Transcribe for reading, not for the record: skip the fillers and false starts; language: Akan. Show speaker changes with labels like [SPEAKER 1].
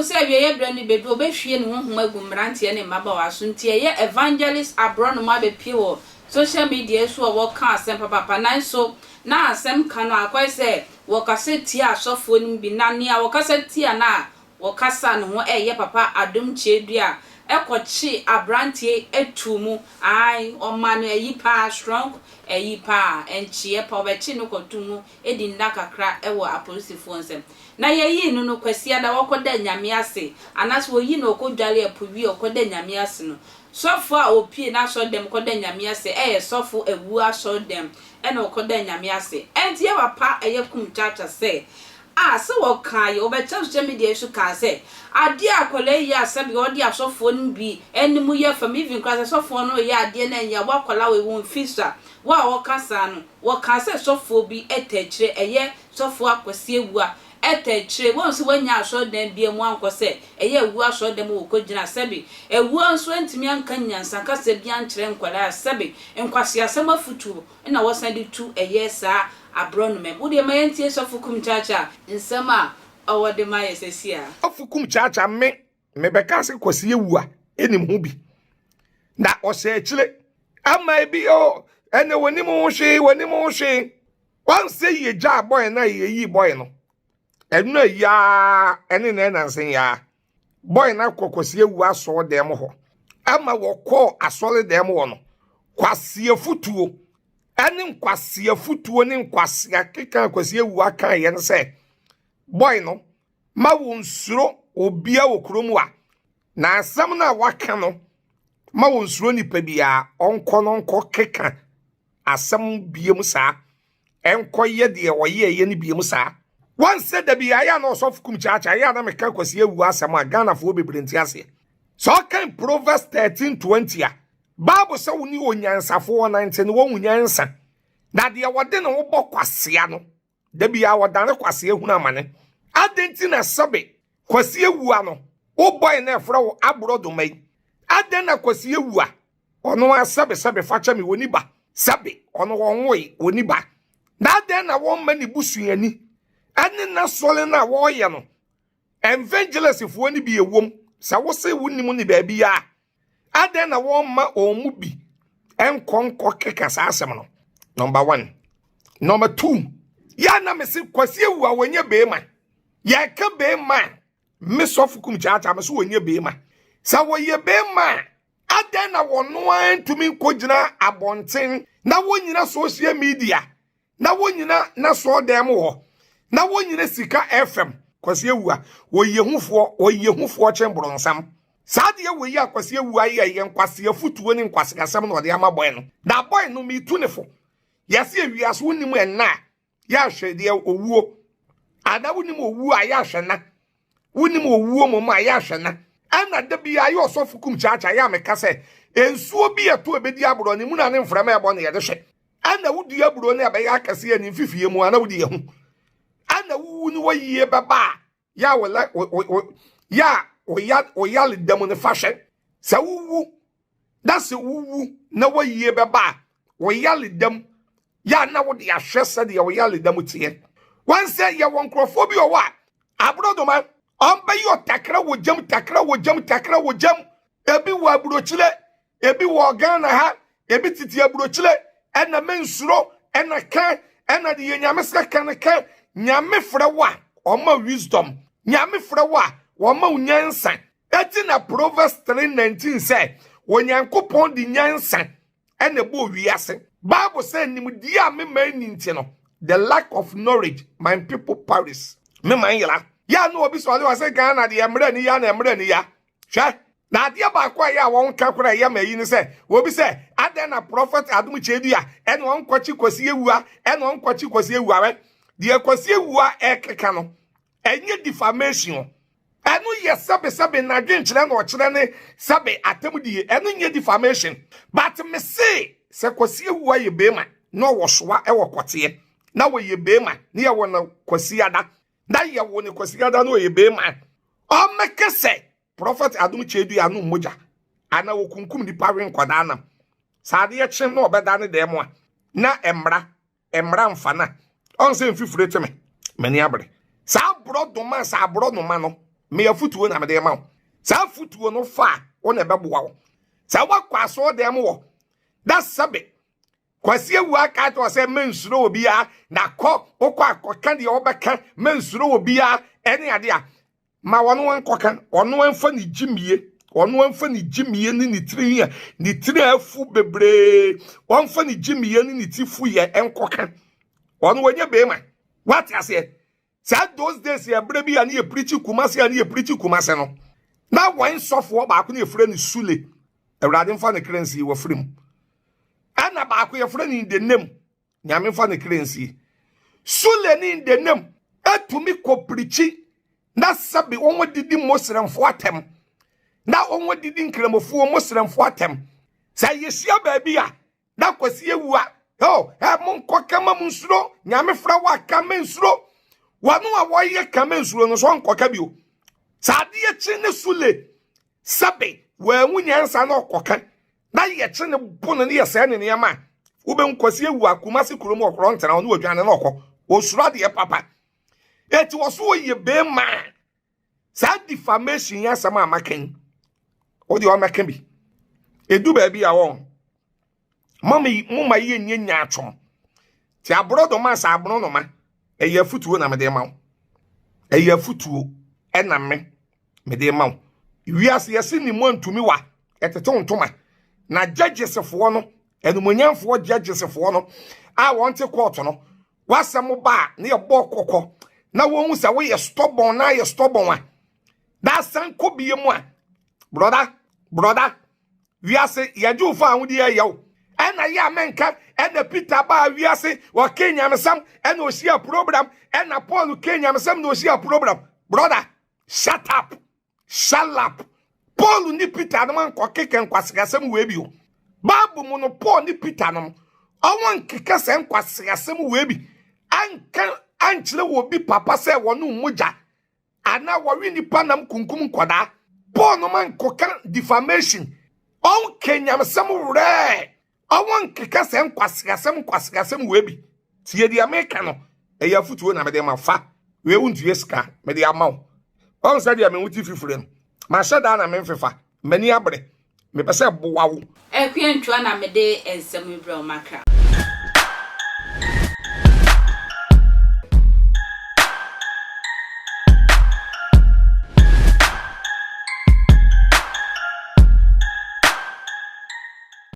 [SPEAKER 1] Bible sɛ awieeɛ berɛ no bɛdu, wɔbɛhwie ne honhom agu mmeranteɛ ne mmabaawa so. Nti ɛyɛ Evangelist Aborɔnoma abɛpue wɔ social media yi so a wɔka asɛm papaapa. Nanso na asɛm ka no akɔyɛ sɛ wɔkasa tia asɔfoɔ no mu bi. Na nea wɔkasa tia no a wɔkasa ne ho ɛyɛ Papa Adom Kyerɛdua kɔkyee aberanteɛ yi too mu. Ae, ɔma no ayi paa, strong ayi paa, ɛnkyeɛ pa, ɔbɛkyee no kɔtoo mu di nna kakra wɔ apolisifoɔ nsam. Na yɛyii no no Kwasiada ɔkɔda Nyame ase, anaasɛ wɔyii no ɔkɔdware ɛpo wie ɔkɔda Nyame ase no, sɔfoɔ a ɔpie n'asɔredɛm kɔda Nyame ase ɛyɛ sɔfo awuo asɔredɛm ɛna ɔkɔda Nyame ase. Ɛnti yɛ papa ɛyɛ kum kyakya sɛ a sɛ wɔkaa yɛ wɔbɛkyerɛ social media yi so kaa sɛ adeɛ a akwadaa yi yɛ a sɛdeɛ ɔde asɔfoɔ no bi anim yɛ fam even koraa sɛ sɔfoɔ no reyɛ adeɛ na ɛnyɛ a wo akwadaa wei wo mfi so a wo a wɔka saa no wɔkaa sɛ sɔfoɔ bi ta akyire ɛyɛ sɔfoɔ Akwasi Awuah ta akyire woahu sɛ woannya asɔredan biara mu ankɔ sɛ ɛyɛ awuo asɔredan mu wɔkɔ gyina sɛbe awuo nso antumi anka nyansa kasa bi ankyerɛ nkwadaa a sɛbe nkwaseasɛm afutuo na wɔsan de tu ɛyɛ saa aborɔnoma mu. Wo deɛ ma yɛntie Sɔfo Kum Kyaakyaa nsɛm a ɔwɔ de ma yɛ sɛsi a.
[SPEAKER 2] Sɔfo Kum Kyaakyaa me mebɛka sɛ Kwasi awu a ɛnim ho bi na ɔhyɛ akyire ama ebi o ɛnɛ wɔnim ho hwee wɔnim ho hwee wansɛ yie gyaa bɔe no a yɛyii bɔe no ɛno ayiaa ɛne na ɛnansen yaa Boy no akɔ Kwasi Awu asɔre dɛm hɔ ama wɔkɔɔ asɔre dɛm hɔ no Kwasi afutuo ɛne nkwasi afutuo ne nkwasi akeka Kwasi Awu aka yɛ no sɛ boy no ma wɔn suro obia wɔ kurom a na asɛm no a waka no ma wɔn suro nipa biara ɔnkɔ no nkɔ keka asɛm biem saa ɛnkɔyɛ deɛ ɔyɛɛyɛ no biom saa. Wansɛ da bi ayɛ a na ɔsɔfo kum kyaakyaa ayɛ a na meka Kwasi Awu asɛm a Ghanafoɔ bebree nte aseɛ. Sɛ ɔkan Proverbs 13:20 a, Bible sɛ wo ne onyansafoɔ nante no wɔhu nyansa, na deɛ wɔde ne ho bɔ kwasea no, da biara wɔdane kwasea hunu amane. Adɛn nti na sɛbe Kwasi Awu ano, wo bɔe na ɛfrɛ wo aborɔdoma yi? Adɛn na Kwasi Awu a Ɔno ara sɛbesɛbe fa kyɛ me, ɔnni ba. Sɛbe, ɔno ɔnwoe, ɔnni ba. Na adɛn na wɔmma ne busuani ne n'asɔre no a wɔreyɛ no evangelistfoɔ no bi ɛwom sɛ wose wonim ne baabi a, adɛn na wɔmma wɔn mu bi nkɔ nkɔ keka saa asɛm no? Number one. Number two, yɛ na mese Kwasi awu a wɔnyɛ beema. Yɛka beema a, me sɔfo kum kyaakyaa me so wɔnyɛ beema. Sɛ wɔyɛ beema a, Adɛn na wɔn ara ntumi nkɔgyina abɔnten na wɔnyina social media na wɔnyina n'asɔɔdan mu hɔ na wɔnyina sika fm? Kwasi Awua, wɔyɛ hufoɔ, wɔyɛ hufoɔ kyɛn borɔnsam. Saa adeɛ wei a Kwasi Awua yɛ yɛ nkwasi afutuo ne nkwasi asɛm na ɔde ama bɔe no. Na bɔe no metu ne fo. Yɛse ewiase wonim ɛnna a yɛahwɛ deɛ owuo ana wonim owuo a yɛahwɛ na wonim owuo mom a yɛahwɛ na ɛna da bi ayɛ ɔsɔfo kum kyaakyaa yɛ a meka sɛ nsuo bi ɛto ɛbɛdi aborɔ ne mu na ne mframa ɛbɔ ne yɛde hwɛ ɛna wodi aburɔ ne ɛbɛyɛ akɛse ne mfifie mu ana wodi ɛho ɛna wuwu ne wɔyie bɛba a yɛ a wɔla yɛ a ɔya ɔyale da mu ne fa hwɛ sɛ wowu na sɛ wowu na wɔyie bɛba a ɔyale da mu yɛ a na wode ahwɛ sɛdeɛ ɔyale da mu teɛ. Wɔn sɛ yɛwɔ nkurɔfoɔ bi wɔ hɔ a aborɔdoma ɔmbɛyɛ ɔtakra wɔ gyam takra wɔ gyam takra wɔ gyam ebi wɔ aburokyire ebi wɔ Ghana ha ebi tete aburokyire ɛna mensuro ɛna ka ɛna de yɛ nyame sɛ ka no ka nyame frɛ wo a ɔma wisdom nyame frɛ wo a wɔma wo nyansa ɛti na Proverbs 3:19 sɛ Onyankopɔn de nyansa ɛna ɛbɔɔ wiase. Bible sɛ nimdeɛ a me man nni nti no, the lack of knowledge, my people perish. Me man yera. Yɛ a na obi sɔre wɔ sɛ Ghana deɛ mmerɛ ni ya na mmerɛ ni ya. Hwɛ, na adeɛ baako a ɛyɛ a wɔn ka koraa ɛyɛ ma yi ne sɛ, obi sɛ, adɛn na Prophet Adom Kyedua ɛna ɔnkɔkye Kwasi Awua, ɛna ɔnkɔkye Kwasi Awua wɛ. Deɛ Kwasi Awua ɛkeka no, Ɛnyɛ defamation o. Ɛno yɛ sɛbesɛbe n'adwenkyerɛ na ɔkyerɛ ne sɛbe atemdie. Ɛno nyɛ defamation. But me se sɛ Kwasi Awuah yɛ beema na ɔwɔ soa wɔ kɔteɛ na ɔyɛ beema ne yɛwɔ no Kwasiada na yɛwo no Kwasiada na ɔyɛ beema a, ɔmmɛka sɛ Prophet Adom Kyedua anom mogya anaa ɔkunkum nipa we nkwadaa nam. Sɛ adeɛ kye na ɔbɛda ne dan mu a, na mmara Mmara mfa na ɔn sɛ mfifire te me. M'ani abere. Saa aborɔdoma saa aborɔnoma no. Me afutuo na mede ma wo. Saa afutuo no fa a, wo na ɛbɛboa wo. Sɛ woakɔ asɔɔdan mu wɔ na sɛbe Kwasi awu aka akyerɛ wo sɛ mensuro obiara na kɔ wokɔ akɔka deɛ wobɛka mensuro obiara ɛne adeɛ a ma ɔno nkɔka ɔno mfa ne gyimie ɔno mfa ne gyimie ne ne tiri a ne tiri afu bebree ɔmfa ne gyimie ne ne ti fu yɛ nkɔka ɔno wɔnyɛ bɛrima wate aseɛ Saa those days yɛ berɛ bi a ne yɛ pirikyi Kumase a ne yɛ pirikyi Kumase no na wɔn sɔfoɔ baako ne yɛfrɛ no Sule Awurade mfa ne kra nsie wɔfiri mu ɛna baako yɛfrɛ no in the name Nyame mfa ne kra nsie Sule ne in the name atumi kɔ pirikyi na sɛbe wɔn didi Muslimfoɔ atɛm na wɔn didi Nkramofoɔ Muslimfoɔ atɛm sɛ yɛhyia baabi a na kwasi awu a oh ɛ monkɔ kama mu nsuro nyame frɛ wo aka me nsuro wɔn a wɔyɛ kama nsuro no so nkɔka bio sɛ adeɛ kye ne sule sɛbe wɔanwu nyansa na ɔkɔka na yɛkye ne bo no ne yɛsɛe ne nneɛma a wobɛhu kwasi awu a kumase kurom ɔkorɔ ntena ɔne ɔdwane na ɔkɔ ɔsuro adeɛ papa eti wɔ so ɔyɛ bɛɛma saa defamation yi asɛm a maka yi wode ɔmɛka bi ɛdu baabi a wɔn mama moma yɛ nyɛ nyaatwom te aborɔdɔma sɛ aborɔnoma ɛyɛ afutuo na mede ma wo ɛyɛ afutuo ɛna me mede ma wo wiase yɛse ne mu antumi wa ɛtetew ntoma na judgesfoɔ no animonyamfoɔ judgesfoɔ no a wɔn te court no w'asɛm ba a na yɛbɔ kɔkɔ na wɔhu sɛ woyɛ stubborn na ayɛ stubborn a na asan kɔ bie mu a brɔda brɔda wiase yɛgye wo fa ahodi ɛyɛ wo ɛna yɛ a menka ɛna Peter baa wiase wɔke nyamesɛm ɛna ɔhyia program ɛna Paul ke nyamesɛm na ɔhyia program brɔda shut up Shut up. Paul ne Peter nom ankɔkeka nkwaseasɛm wei bio. Bible mu no, Paul ne Peter nom, ɔwɔ nkeka sɛ nkwaseasɛm wei bi anka ankyerɛ wɔ bi papa sɛ wɔnom mogya anaa wɔwe nipa nam kunkum nkwadaa. Paul nom ankɔka defamation. Ɔnka nyamesɛm werɛɛ. Ɔwɔ nkeka sɛ nkwaseasɛm nkwaseasɛm wei bi. Tie deɛ meka no, ɛyɛ afotuo na mede ma fa. Wei wontua sika, mede ama wo. Ɔn sɛ deɛ me ho te fifire no, mahyɛ daa na memfefa. M'ani abere. Mepɛ sɛ boa wo.
[SPEAKER 1] Akua Ntua na mede nsɛm yi brɛ wo makra.